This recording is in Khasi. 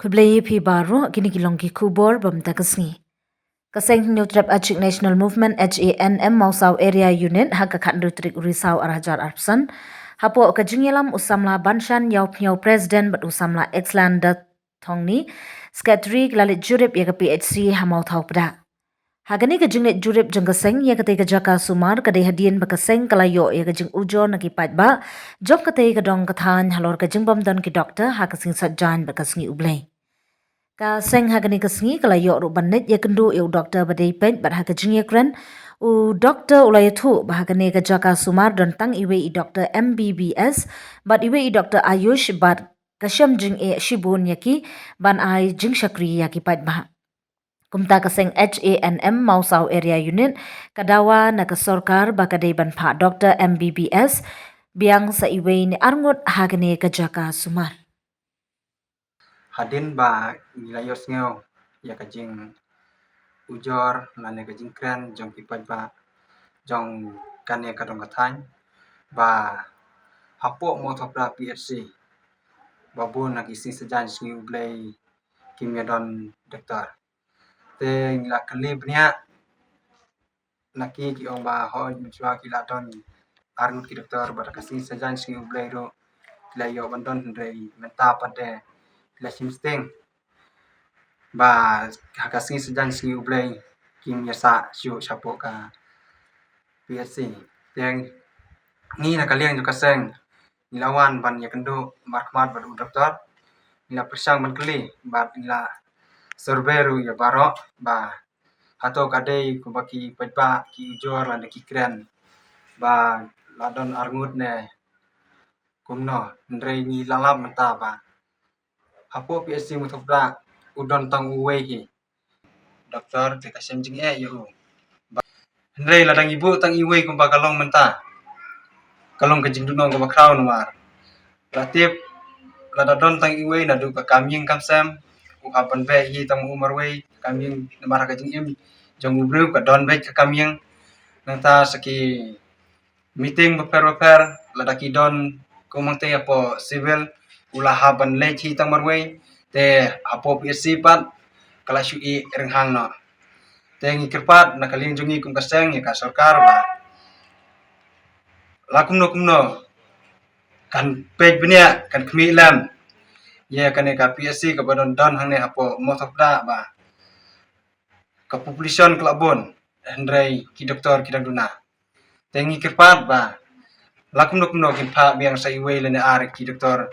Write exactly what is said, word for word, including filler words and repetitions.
Khublei ïa phi baroh, kine ki long ki khubor ba mynta ka sngi. Ka seng Hynñiewtrep Achik National Movement, H A N M, Mawsaw Area Unit, ha ka khathynriew tarik u Risaw arhajar arphew san, hapoh ka jingïalam u samla Banshan Ïawphniaw, President, bad u samla Exlander Thongni, Secretary, ki la leit jurip ïa ka P H C ha Mawthaw Pdah. Ha kane ka jingleit jurip jong ka seng ïa katei ka jaka sumar, ka dei hadien ba ka seng ka la ïoh ïa ka jingujor na ki paidbah jong katei ka dong ka thaiñ halor ka jingbym don ki doktor ha ka sngi Saitjaiñ bad ka sngi U Blei. Ka seng ha kane ka sngi ka la ïoh ruh ban leit ïakynduh ïa u doktor ba dei peit, bad ha ka jingïakren, u doktor u la ïathuh ba ha kane ka jaka sumar don tang iwei i doktor M B B S bad iwei i doktor Ayush, bad ka shem jingeh shibun ïa ki ban ai jingshakri ïa ki paidbah. Kumta ka seng H A N M Mawsaw Area Unit ka dawa na ka sorkar ba ka dei ban phah doktor M B B S biang sa iwei ne arngut ha kane ka jaka sumar. Hadien ba ngi la ïohsngew ïa ka jingujor lane ka jingkren jong ki paidbah jong kane ka dong ka thaiñ, ba hapoh Mawthaw Pdah P H C, ba bun na ki sngi Saitjaiñ sngi U Blei kim ïadon doktor. Te ngi la kylli bniah na ki, ki ong ba hooid, mynshuwa ki la don arngut ki doktor, bad ka sngi Saitjaiñ sngi U Blei ruh ki la ïoh ban don, hynrei mynta pat de ki la shimsting ba ha ka sngi Saitjaiñ sngi U Blei kim ïasah shuh shapoh ka P H C. Te ngi na ka liang jong ka seng ngi la wan ban ïakynduh markhmat bad u doktor. Ngi la pyrshang ban kylli bad ngi la survey ruh ïa baroh ba hato ka dei kumba ki paidbah ki ujor lane ki kren ba la don arngut ne kumno, hynrei ngi la lap mynta ba hapoh P H C Mawthaw Pdah u don tang uwei hi doktor, te ka shem jingeh ïa u. Hynrei lada ngi buh tang iwei kumba ka long mynta, ka long ka jingduna kaba khraw namar la tip lada don tang iwei naduh ka kam ïing kam sem u hap ban beh hi tang u marwei, ka kam ïing namar ka jingim jong u briew ka don beit ka kam ïing. Nangta sa ki meeting bapher bapher lada ki don kum hangtei hapoh civil, u la hap ban leit hi tang marwei, te hapoh P H C pat ka la shu ïeh rynghang noh. Te ngi kyrpad na ka liang jong ngi kum ka seng ïa ka sorkar ba la kumno kumno kan peit bniah, kan khmih lem ïa kane ka P H C kaba don don hangne hapoh Mawthaw Pdah ba ka population ka la bun, hynrei ki doktor ki dang duna. Te ngi kyrpad ba la kumno kumno kin phah biang sa iwei lane ar ki doktor